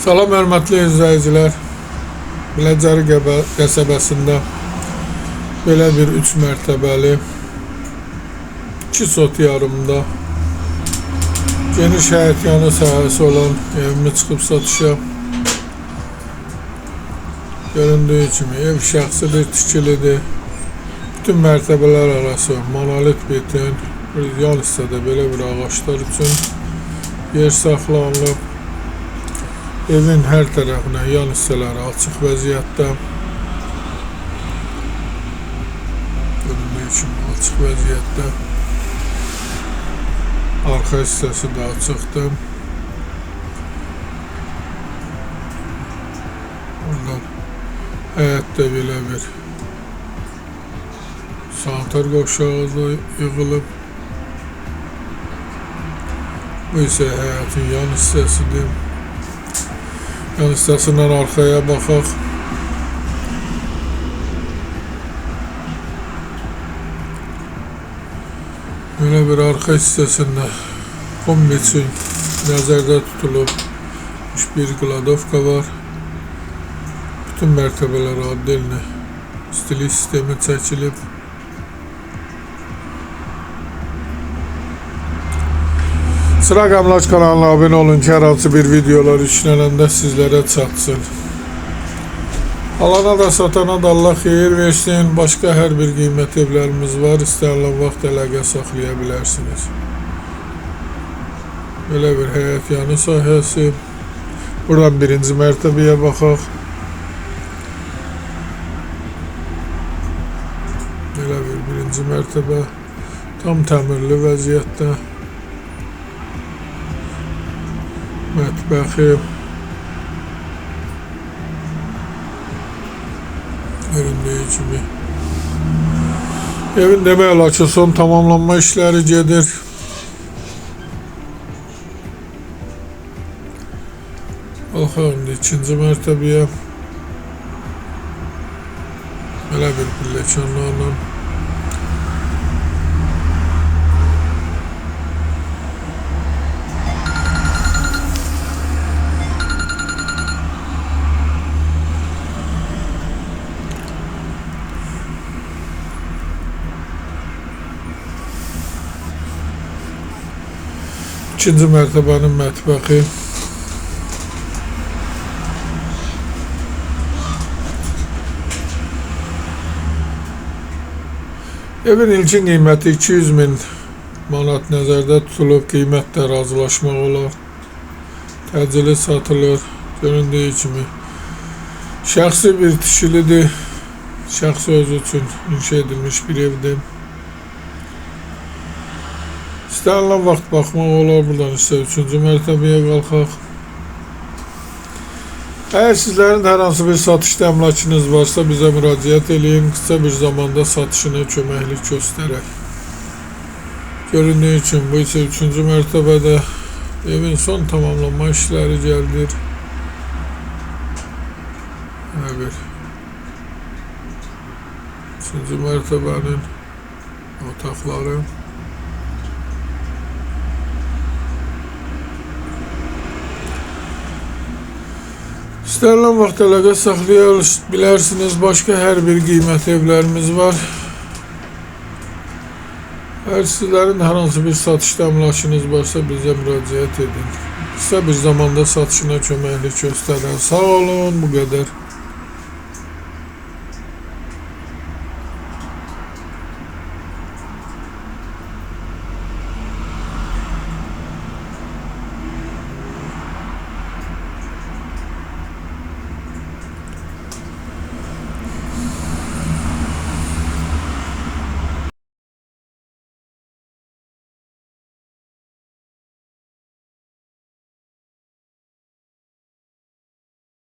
Salam hörmətli izləyicilər. Biləcəri qəsəbəsində belə bir 3 mərtəbəli 2 sot yarımda geniş həyətyanı sahəsi olan evimiz çıxıb satışa. Göründüyü kimi ev şəxsi bir tikilidir. Bütün mərtəbələr arası monolit beton, yan hissədə belə bir ağaclar üçün yer saxlanılıb. Evin hər tərəfinə yan hissələri açıq vəziyyətdə. Göründüyü kimi açıq vəziyyətdə. Arxa hissəsi də açıqdır. Oradan həyətdə belə bir sanitar qovşağı da yığılıb. Bu isə həyətin yan hissəsidir. Yan hissəsindən arxaya baxaq. Belə bir arxa hissəsində kombi üçün nəzərdə tutulub bir qladovka var. Bütün mərtəbələr addelini istilik sistemi çəkilib. Çırak Əmlak kanalına abunə olun ki, hər hansı bir videolar yüklənəndə sizlərə çatsın. Alana da satana da Allah xeyir versin. Başqa hər bir qiymət evlərimiz var. İstənilən vaxt əlaqə saxlaya bilərsiniz. Belə bir həyət yanı sahəsi. Buradan birinci mərtəbəyə baxaq. Belə bir birinci mərtəbə. Tam təmirli vəziyyətdə. Mətbəxi göründüyü kimi. Evin demək olar ki, son tamamlanma işləri gedir. Qalxaq indi ikinci mərtəbəyə. Belə bir pilləkənlərlə. İkinci mərtəbənin mətbəxi. Evin ilkin qiyməti 200 min manat nəzərdə tutulub, qiymətdə razılaşmaq olar. Təcili satılır. Göründüyü kimi şəxsi bir tikilidir. Şəxsi özü üçün inşa edilmiş bir evdir. İstənilən vaxt baxmaq olar. Buradan isə 3-cü mərtəbəyə qalxaq. Əgər sizlərin hər hansı bir satışda əmlakınız varsa bizə müraciət eləyin. Qısa bir zamanda satışına köməklik göstərək. Göründüyü kimi bu isə 3-cü mərtəbədə evin son tamamlanma işləri gəlir. Evet. 3-cü mərtəbənin otaqları. İstənilən vaxt əlaqə saxlaya bilərsiniz. Başqa hər bir qiymət evlərimiz var. Əgər sizlərin hər hansı bir satışda əmlakınız varsa bizə müraciət edin. Qısa bir zamanda satışına köməklik göstərər. Sağ olun, bu qədər.